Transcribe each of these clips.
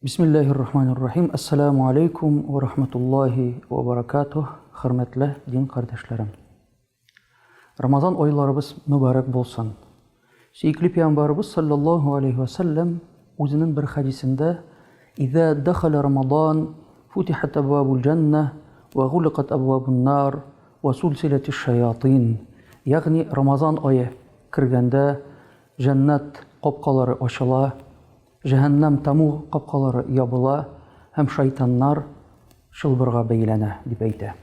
Бисмиллаһир рахманир рахим. Ассаламу алейкум ва рахматуллахи ва баракатух. Хөрмәтле дин кардәшләрем. Рамазан айларыбыз мөбарәк булсын. Сөекле пәйгамбәребез саллаллаһу алейхи ва саллям үзенең бер хәдисендә: "Иза дахала Рамадан, футихат абвабул җанна ва гуликат абвабун нар ва сулсилатиш шаятин." Ягъни Рамазан ае кергәндә җәннәт капкалары ачыла, Җәһәннәм тәмуг капкалары ябыла һәм шайтаннар чылбырга бәйләнә, дип әйтә.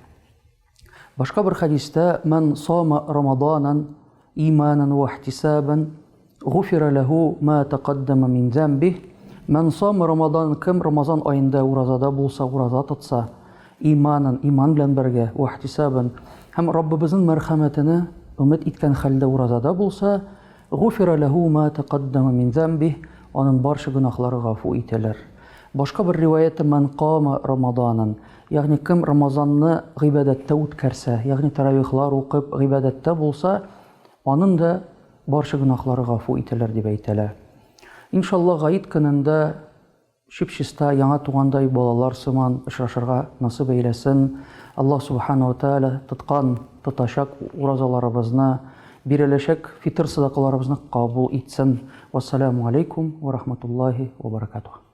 Башка бер хәдистә, Мән сама Рамаданан иманан ва ихтисабан, гуфира ләһу ма тәкаддама мин зәмбих. Мән сама Рамадан, кем Рамазан аенда уразада булса, ураза тотса, иманан, иман белән бергә, ва ихтисабан, һәм Раббыбызның мәрхәмәтенә өмет иткән хәлдә уразада булса, Гуфира ләһу ма тәкаддама мин зәмбих, аның барча гөнаһлары гафу ителер. Башка бер риваятьтә мән кама Рамаданан, ягъни кем Рамазанны гыйбадәттә үткәрсә, ягъни тәравихлар укып гыйбадәттә булса, аның да барча гөнаһлары гафу ителер дип әйтелә. Иншалла, гает көнендә Чип-чиста, яңа тугандай балалар сыман очрашырга насыйп әйләсен. Аллаһ Субхана ва Тәгалә тоткан, тотачак уразаларыбызны, биреләчәк фитыр садакаларыбызны кабул итсен. Вәссәламү алейкум вә рахматуллаһи вә баракатуһ.